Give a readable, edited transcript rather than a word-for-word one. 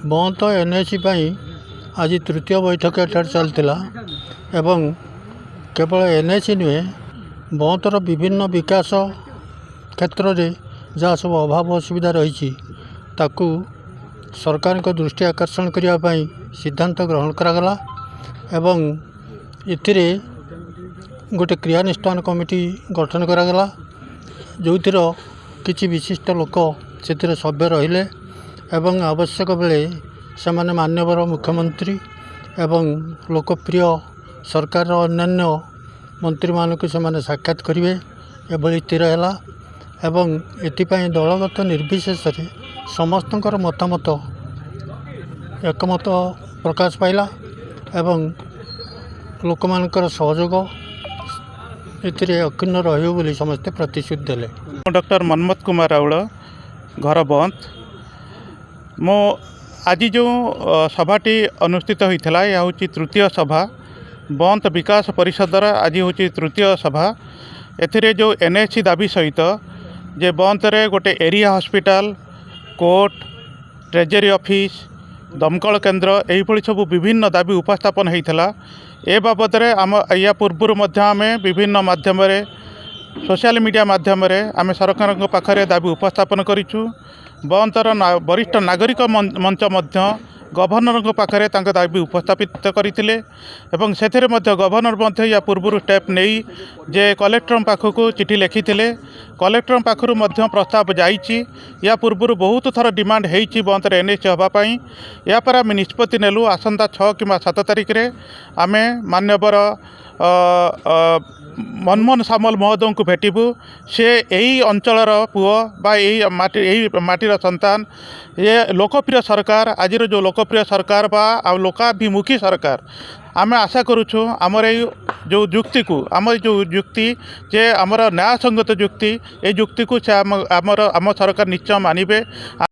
Bant N A C ପାଇଁ ଆଜି ତୃତୀୟ ବୈଠକ ଏଠାରେ ଚାଲିଥିଲା ଏବଂ କେବଳ ଏନ୍ ଏ ସି ନୁହେଁ, ବନ୍ତର ବିଭିନ୍ନ ବିକାଶ କ୍ଷେତ୍ରରେ ଯାହା ସବୁ ଅଭାବ ଅସୁବିଧା ରହିଛି, ତାକୁ ସରକାରଙ୍କ ଦୃଷ୍ଟି ଆକର୍ଷଣ କରିବା ପାଇଁ ସିଦ୍ଧାନ୍ତ ଗ୍ରହଣ କରାଗଲା ଏବଂ ଏଥିରେ ଗୋଟେ କ୍ରିୟାନୁଷ୍ଠାନ କମିଟି ଗଠନ କରାଗଲା, ଯେଉଁଥିର କିଛି ବିଶିଷ୍ଟ ଲୋକ ସେଥିରେ ସଭ୍ୟ ରହିଲେ ଏବଂ ଆବଶ୍ୟକ ବେଳେ ସେମାନେ ମାନ୍ୟବର ମୁଖ୍ୟମନ୍ତ୍ରୀ ଏବଂ ଲୋକପ୍ରିୟ ସରକାରର ଅନ୍ୟାନ୍ୟ ମନ୍ତ୍ରୀମାନଙ୍କୁ ସେମାନେ ସାକ୍ଷାତ କରିବେ, ଏଭଳି ସ୍ଥିର ହେଲା। ଏବଂ ଏଥିପାଇଁ ଦଳଗତ ନିର୍ବିଶେଷରେ ସମସ୍ତଙ୍କର ମତାମତ ଏକମତ ପ୍ରକାଶ ପାଇଲା ଏବଂ ଲୋକମାନଙ୍କର ସହଯୋଗ ଏଥିରେ ଅକ୍ଷୁଣ୍ଣ ରହିବ ବୋଲି ସମସ୍ତେ ପ୍ରତିଶ୍ରୁତି ଦେଲେ। ମୁଁ ଡକ୍ଟର ମନ୍ମଥ କୁମାର ରାଉଳ, ଘର ବନ୍ତ। ମୁଁ ଆଜି ଯେଉଁ ସଭାଟି ଅନୁଷ୍ଠିତ ହୋଇଥିଲା, ଏହା ହେଉଛି ତୃତୀୟ ସଭା। ବନ୍ତ ବିକାଶ ପରିଷଦର ଆଜି ହେଉଛି ତୃତୀୟ ସଭା। ଏଥିରେ ଯେଉଁ ଏନ୍ ଏ ସି ଦାବି ସହିତ ଯେ ବନ୍ତରେ ଗୋଟେ area hospital, court, treasury office, ଦମକଳ କେନ୍ଦ୍ର, ଏହିଭଳି ସବୁ ବିଭିନ୍ନ ଦାବି ଉପସ୍ଥାପନ ହୋଇଥିଲା। ଏ ବାବଦରେ ଆମ ୟା ପୂର୍ବରୁ ମଧ୍ୟ ଆମେ ବିଭିନ୍ନ ମାଧ୍ୟମରେ, ସୋସିଆଲ ମିଡ଼ିଆ ମାଧ୍ୟମରେ ଆମେ ସରକାରଙ୍କ ପାଖରେ ଦାବି ଉପସ୍ଥାପନ କରିଛୁ। ବନ୍ତର ବରିଷ୍ଠ ନାଗରିକ ମଞ୍ଚ ମଧ୍ୟ ଗଭର୍ଣ୍ଣରଙ୍କ ପାଖରେ ତାଙ୍କ ଦାବି ଉପସ୍ଥାପିତ କରିଥିଲେ ଏବଂ ସେଥିରେ ମଧ୍ୟ ଗଭର୍ଣ୍ଣର ମଧ୍ୟ ୟା ପୂର୍ବରୁ ଷ୍ଟେପ୍ ନେଇ ଯେ କଲେକ୍ଟରଙ୍କ ପାଖକୁ ଚିଠି ଲେଖିଥିଲେ। କଲେକ୍ଟରଙ୍କ ପାଖରୁ ମଧ୍ୟ ପ୍ରସ୍ତାବ ଯାଇଛି। ୟା ପୂର୍ବରୁ ବହୁତ ଥର ଡିମାଣ୍ଡ ହେଇଛି ବନ୍ତରେ ଏନ୍ ଏ ସି ହେବା ପାଇଁ। ଏହାପରେ ଆମେ ନିଷ୍ପତ୍ତି ନେଲୁ, ଆସନ୍ତା 6 କିମ୍ବା 7 ତାରିଖରେ ଆମେ ମାନ୍ୟବର ମନମୋହନ ସାମଲ ମହୋଦୟଙ୍କୁ ଭେଟିବୁ। ସେ ଏଇ ଅଞ୍ଚଳର ପୁଅ ବା ଏଇ ମାଟିର ସନ୍ତାନ। ଏ ଲୋକପ୍ରିୟ ସରକାର, ଆଜିର ଯେଉଁ ଲୋକପ୍ରିୟ ସରକାର ବା ଆଉ ଲୋକାଭିମୁଖୀ ସରକାର, ଆମେ ଆଶା କରୁଛୁ ଆମର ଏଇ ଯେଉଁ ଯୁକ୍ତିକୁ, ଆମର ଯେଉଁ ଯୁକ୍ତି ଯେ ଆମର ନ୍ୟାୟସଙ୍ଗତ ଯୁକ୍ତି, ଏଇ ଯୁକ୍ତିକୁ ସେ ଆମ ଆମର ଆମ ସରକାର ନିଶ୍ଚୟ ମାନିବେ।